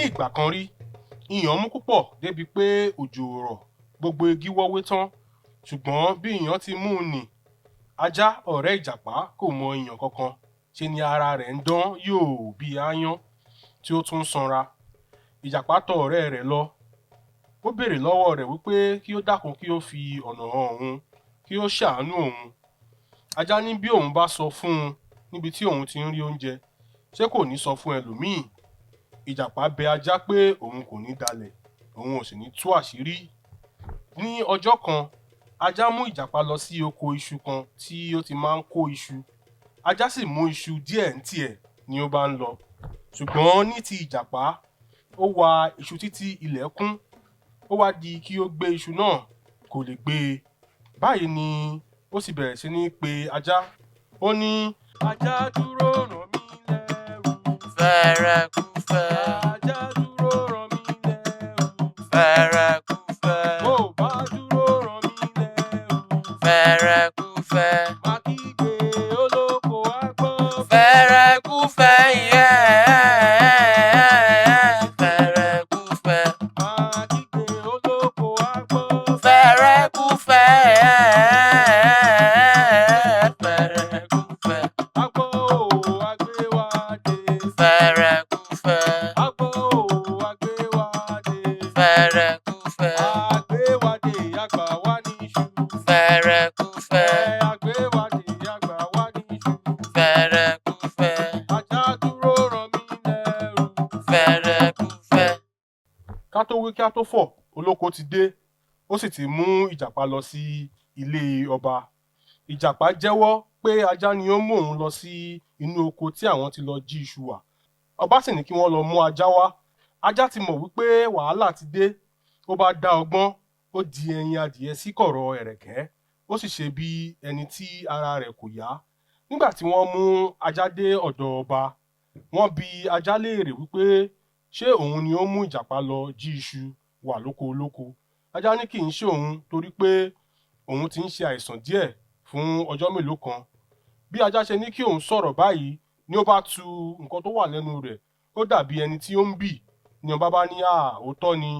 Ìgbà kan rí, ìyàn mú púpọ̀ débi pé òjò ò rọ̀, gbogbo igi wọ́wé tán. Ṣùgbọ́n bí ìyàn ti mú un nì, ajá ọ̀rẹ́ ìjàpá kò mọ ìyàn kankan. Ṣe ni ara rẹ̀ ń dán yòò bí aáyán tí ó tún sanra. Ìjàpá tọ ọ̀rẹ́ rẹ̀ lọ. Ó béèrè lọ́wọ́ rẹ̀ wípé kí ó dákun, kí ó fi ọ̀nà hàn òun, kí ó ṣàánú òun. Ajá ní bí òun bá sọ fún un níbi tí òun ti ń rí oúnjẹ, ṣé kò ní sọ fún ẹlòmíì? Ìjàpá bẹ ajá pé òun kò ní dalẹ̀, òun ò sì ní tú àṣírí. Ní ọjọ́ kan, ajá mú ìjàpá lọ sí oko iṣu kan tí ó ti máa ń kó iṣu. Ajá sì mú iṣu díẹ̀ ní tiẹ̀ ni ó bá ń lọ. Ṣùgbọ́n ní ti ìjàpá, ó wa iṣu títí ilẹ̀ kún. Ó wá di kí ó gbé iṣu náà, kò lè gbé e. Báyìí ni ó sì bẹ̀rẹ̀ sí ní pe ajá. Ó ní, "Ajá, dúró ràn mí lẹ́rù." Fẹ̀rẹ̀kúfẹ̀. "Ajá, dúró ràn mí lẹ́rù." Fẹ̀rẹ̀kúfẹ̀. "Bó o bá dúró ràn mí lẹ́rù." Fẹ̀rẹ̀kúfẹ̀. "Má kígbe, olóko á gbọ́." Fẹ̀rẹ̀kúfẹ̀ yeah. Fẹ̀rẹ̀kúfẹ̀. "Má kígbe, olóko á gbọ́." Fẹ̀rẹ̀kúfẹ̀. Fẹ̀rẹ̀kúfẹ̀. "Á gbọ́ o, á gbé wa dé." Fẹ̀rẹ̀kúfẹ̀. "Á gbọ́ o, á gbé wa dé." Fẹ̀rẹ̀kúfẹ̀. "Á gbé wa dé, á gbà wá níṣu." Fẹ̀rẹ̀kúfẹ̀. "Á gbé wa dé, á gbà wá níṣu." Fẹ̀rẹ̀kúfẹ̀. "Ajá, dúró ràn mí lẹ́rù." Fẹ̀rẹ̀kúfẹ̀. Ká tó wí kí á tó fọ̀, olóko ti dé, ó sì ti mú ìjàpá lọ sí ilé ọba. Ìjàpá jẹ́wọ́ pé ajá ni ó mú òun lọ sí inú oko tí àwọn ti lọ jí iṣu wà. Ọba sì ní kí wọ́n lọ mú ajá wá. Ajá ti mọ̀ wípé wàhálà ti dé. Ó bá dá ọgbọ́n, ó di ẹyin adìẹ sí kọ̀rọ̀ ẹ̀rẹ̀kẹ́, ó sì ṣe bí ẹni tí ara rẹ̀ kò yá. Nígbà tí wọ́n mú ajá dé ọ̀dọ̀ ọba, wọ́n bi ajá léèrè wípé ṣé òun ni ó mú ìjàpá lọ jí iṣu wà lóko olóko. Ajá ní kì í ṣe òun, torí pé òun ti ń ṣe àìsàn díẹ̀ fún ọjọ́ mélòó kan. Bí ajá ṣe ní kí òun sọ̀rọ̀ báyìí ni ó bá tu nǹkan tó wà lẹ́nu rẹ̀, ó dàbí ẹni tí ó ń bì. Ni ọba bá ní à, òótọ́ ni,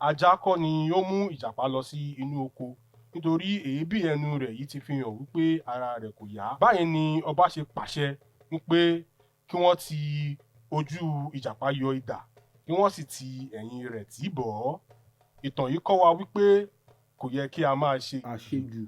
ajá kọ́ ni ó mú ìjàpá lọ sí inú oko, nítorí èébì ẹnu rẹ̀ yìí ti fi hàn wípé ara rẹ̀ kò yá. Báyìí ni ọba ṣe pàṣẹ wípé kí wọ́n ti ojú ìjàpá yọ idà, kí wọ́n sì ti ẹ̀yìn rẹ̀ tì bọ̀ ọ́. Ìtàn yìí kọ́ wa wípé kò yẹ kí a máa ṣe àṣejù.